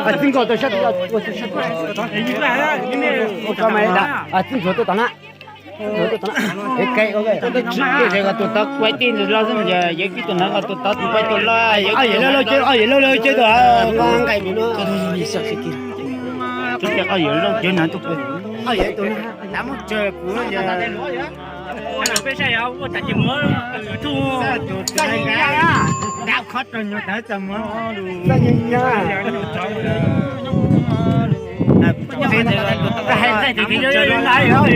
Txij nkaus tau sab, ua tau sab, txij nkaus tau na, txij nkaus tau na, es kais ua, tus tau kuaib tij los xwb, yog yog kib tus na, tus tau tus kuaib tus loj, yog lauj lauj ces, yog lauj lauj ces tus nqaij mus no, yog lauj ces na, tus, yog tus na, tab muab tsawg kuv, peb saib ua tas ces muab tus txaj nyiag, dab khob rau nyuag tas txaj muab, txaj nyiag, hais nqaij tias tias yog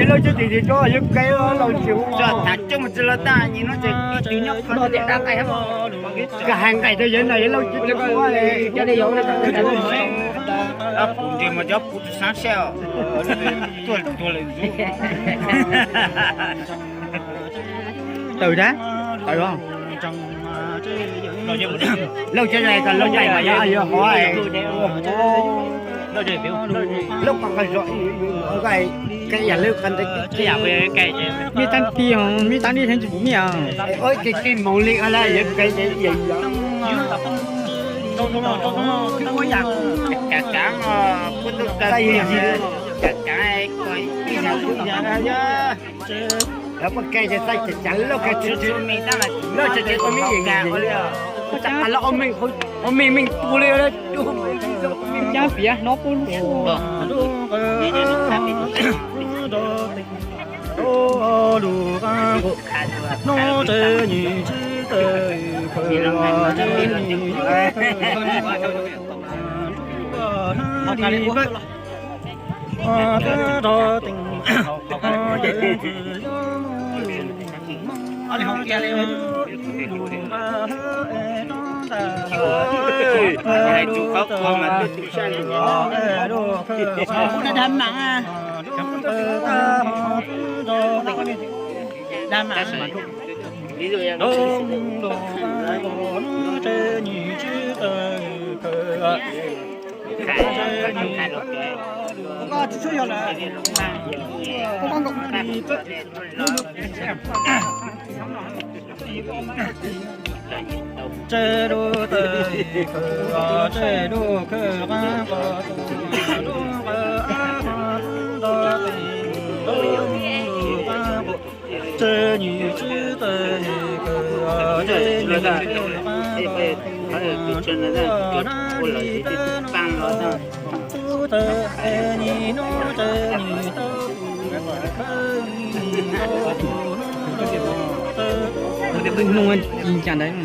lauj ces tias tias tso yog kais lauj ces, tso tas coj mus tsis los tag, nyiag no ces ib tug nyob no tias dab nqaij, koj hais nqaij rau yawg no yawg lauj ces, kuv ntsej muag cov kuv tus xav seb os, tuaj tuag lawm ntxub. Tawm dab, tawm os. Lauj ces, lauj ces mas yog, yog hov, lauj qhov qhov zos, kais yam li qhov ntawd, mib tab ti, mib tab li heev tsis pum mib os. Ces tij moov li lawm yog kais, kav kav, kuv tus kawg, kav kav, yog puas kais ces txaij cav cav lauj, kais tsis tsis, lauj ces ces ua mib yeem yeem, ua cas los ua meej, ua meej meej tus li, cab piav hnov pub lub. Dab mas, dab mas. Nug ib cas ntawd.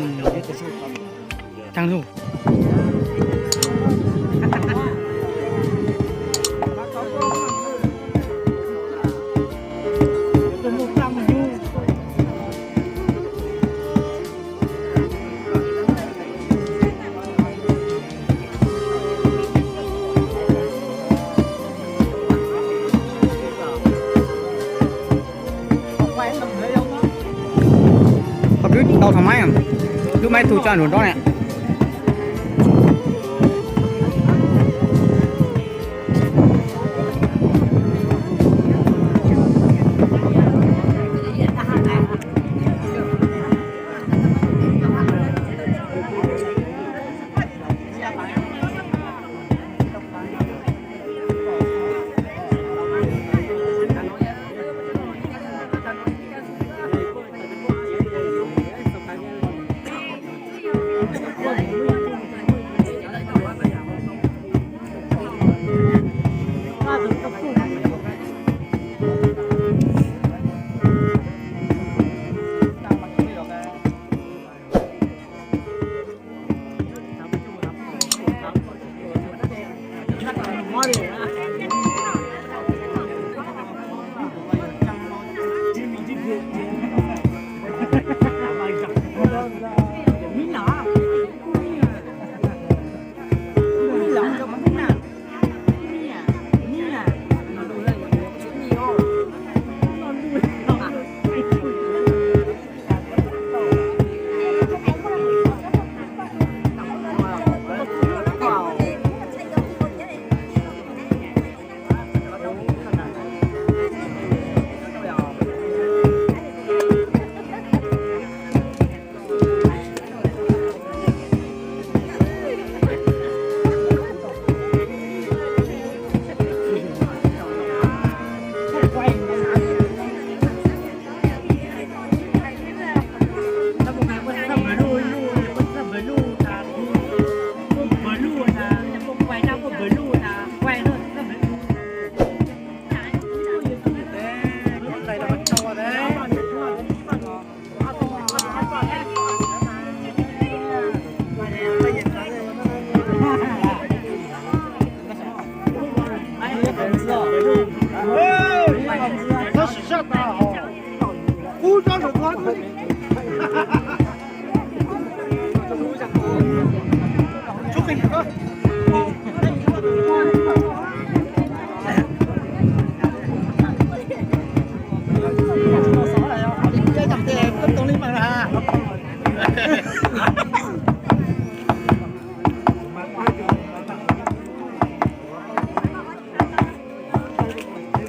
Tag lug. Qhov pib tau thaum maib, lub maib tug tso nraum nrob na.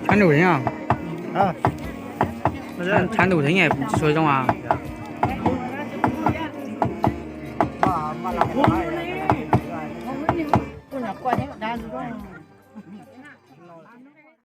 Tshab ntus thiab, tshab ntus thiab, tsis tshua zoo as.